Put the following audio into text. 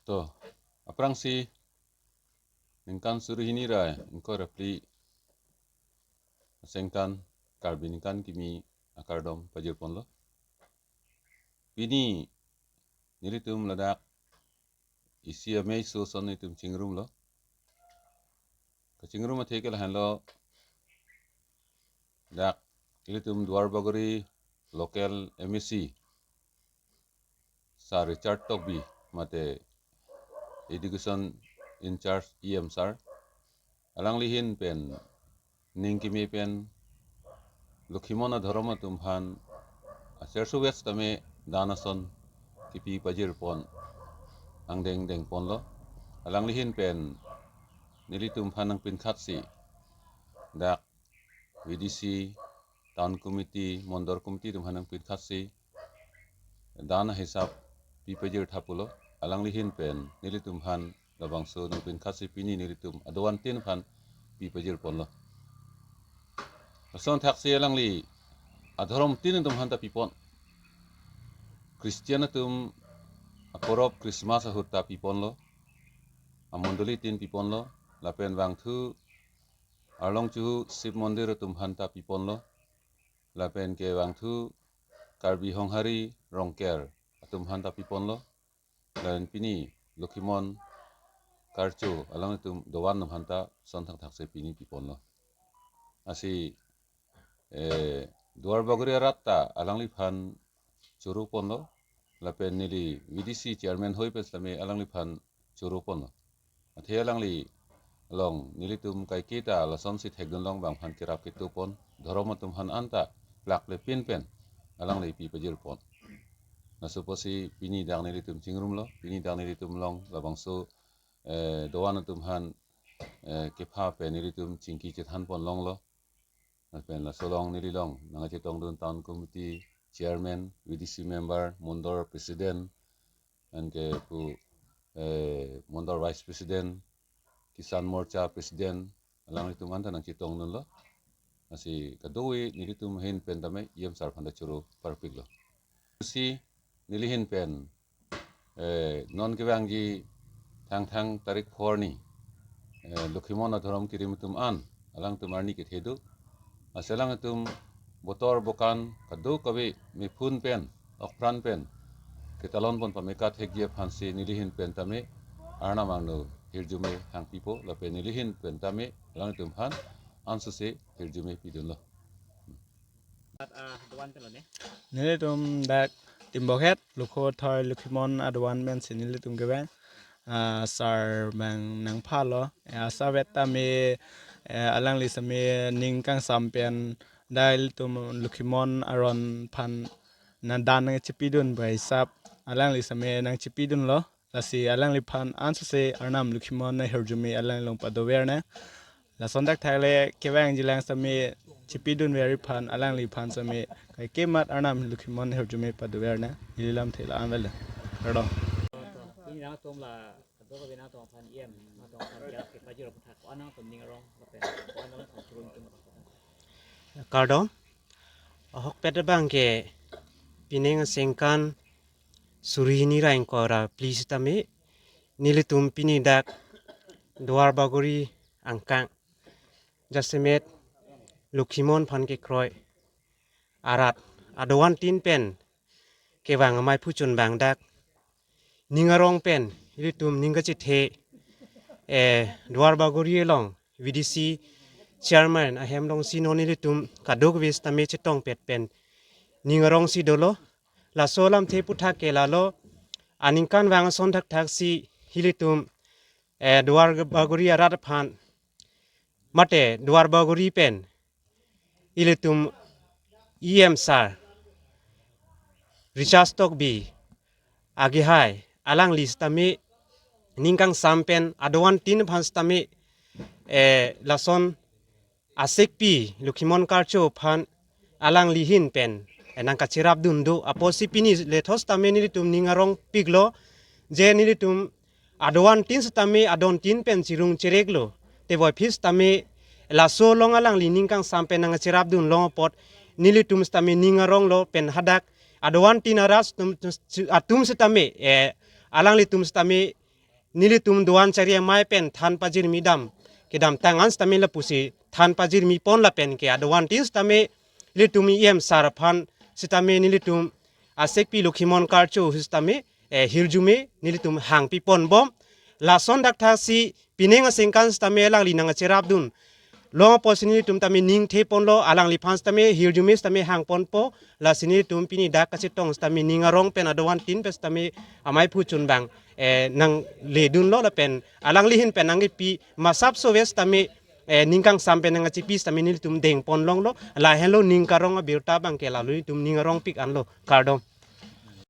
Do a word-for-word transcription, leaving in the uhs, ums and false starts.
To, aphrangsi ningkan suri hini ra ingkoi ra phli asengkan Karbi Ningkan Kimi akardom pajirponlo. Pini nelitum ladak isi amei ason nelitum chingrumlo. Kachingrum athe ke lahenlo, dak ilitum Duarbagori local M A C Sir Richard Tokbi, mate Education in charge E M sir, alangli ahin pen ning keme pen Lokhimon adhorom atum aphan acherso vets tame dan ason kipi pajirpon angdeng dengponlo. Alangli ahin pen nelitum aphan nangpinkhatsi dak V D C, Town Committee, Mondol Committee atum aphan nangpinkhatsi dan ahisap pi pajir tha pulo. Alangli ahin pen nelitum aphan labangso nangpinkhatsi pini nelitum adovan tin aphan pi pajirponlo. Lason thaksi alangli adhorom tin atum aphan ta pipon. Christian atum aporop Christmas ahut ta piponlo. Amondoli tin piponlo. Lapen vangthu Arlong Chuhu Shiv Mondir atum aphan ta piponlo. Lapen ke vangthu Karbi Honghari Rongker atum aphan ta piponlo. Lapen pini Lokhimon Karcho alangtum dovan atum aphan ta son thakthak si pini piponlo. Lasi, eh, Duarbagori arat ta alangliphan choro ponlo. Lapen neli V D C chairman hoi pen sitame alangliphan choro ponlo. Athe alangli along nelitum kaike ta lasonsi thekdun long bang aphan kerap ketu pon, dhorom atum aphan anta plak le pin pen alangli pi pajirpon. Laso apotsi pini dak nelitum chingrumlo, pini dak nelitum along labangso, eh, dovan atum aphan, eh, kepha pen nelitum chingki chethanpon longlo. Lapen laso along neli along nangkachetongdun Town Committee Chairman, V D C member, Mondol President, anke pu, eh, Mondol Vice President, Kisan Morcha President, alanglitum anta nangchetongdunlo. Lasi kadokave nelitum ahin pen tame E M sir aphan ta choro parpiklo. Si neli ahin pen, eh, non kevangji Thangthang tarik phor arni, eh, Lokhimon adhorom kirim atum an alangtum arni kethe do. Lasi alangtum botor bokan kadokave mephun pen, okpran pen ketalon pon pame kathekji aphansi neli ahin pen tame Arnam angno hirjume hangpipo, lapen neli ahin pen tame alangtum aphan ansose hirjume pidunlo. At, ah, dovan pen lo ne? Nelitum dak Timbokhet, Lokhothoi, Lokhimon adovan pensi nelitum kevang. Ah, sir bang nangphalo. Eh, asavet tame, eh, alangli sitame ning kangsam pen dak ilitum Lokhimon aron aphan na dan nangchepidun bai sap alangli sitame nangchepidunlo. Lasi alangliphan ansose Arnam Lokhimon ahirjume alangli along padovernang. Lason thakthak le kevangjilang sitame chepidunver aphan alangliphan sitame kaike mat Arnam Lokhimon ahirjume padovernang. Ili lamthe la-an avelo. Kardom. Pini nangtum la kadokave nangtum aphan E M, nangtum aphan kerap kepajir aphuthak ko-an nangtum ning arong lapen ko-an nangtum choro tum. Kardom. Ahokpet abang ke pining asengkan suri hini ra ingkoi ra phli sitame nelitum pini dak Duarbagori angkang jasemet Lokhimon aphan kekroi arat adovan tin pen kevang amei phuchun bang dak ning arong pen ilitum ning kachethe, eh, Duarbagori along V D C chairman ahem alongsi non ilitum kadokave sitame chetongpet pen ning arongsi dolo. Laso lamthe aphuthak ke lalo aningkanvang ason thakthaksi ilitum, eh, Duarbagori arat aphan mate Duarbagori pen ilitum E M sir Richard Tokbi agehai alangli sitame ning kangsam pen adovan tin aphan sitame, eh, lason asekpi Lokhimon Karcho aphan alangli ahin pen, eh, nangkacherapdun do apotsi pini lethos tame nelitum ning arongpiklo je nelitum adovan tin sitame adon tin pen chirung chereklo. Te puvoiphit sitame laso along alangli ning kangsam pen nangcherapdun long apot nelitum sitame ning aronglo pen hadak adovan tin arat atum, atum sitame, eh, alanglitum sitame nelitum do-an chari amei pen than pajirmi dam kedamtang an sitame lapusi than pajirmi pon lapen ke adovan tin sitame nelitum E M sir aphan sitame nelitum asekpi Lokhimon Karcho sitame eh, hirjume nelitum hangpi pon bom. Lason dak tha si pining aningkan sitame alangli nangcherap dun long apotsi nelitum tame ning the ponlo, alangliphan sitame hirjume sitame hang ponpo. Lasi nelitum pini dak kachetong sitame ning arong pen adovan tin pen sitame amei phu chunbang eh, nangle dunlo lapen alangli ahin pen nangkepi masap sove sitame eh, ning kangsam pen nangkachipi sitame nelitum deng pon longlo. Lahenlo ning karong abirta abang ke, lalo nelitum ning arong pik anlo, kardom.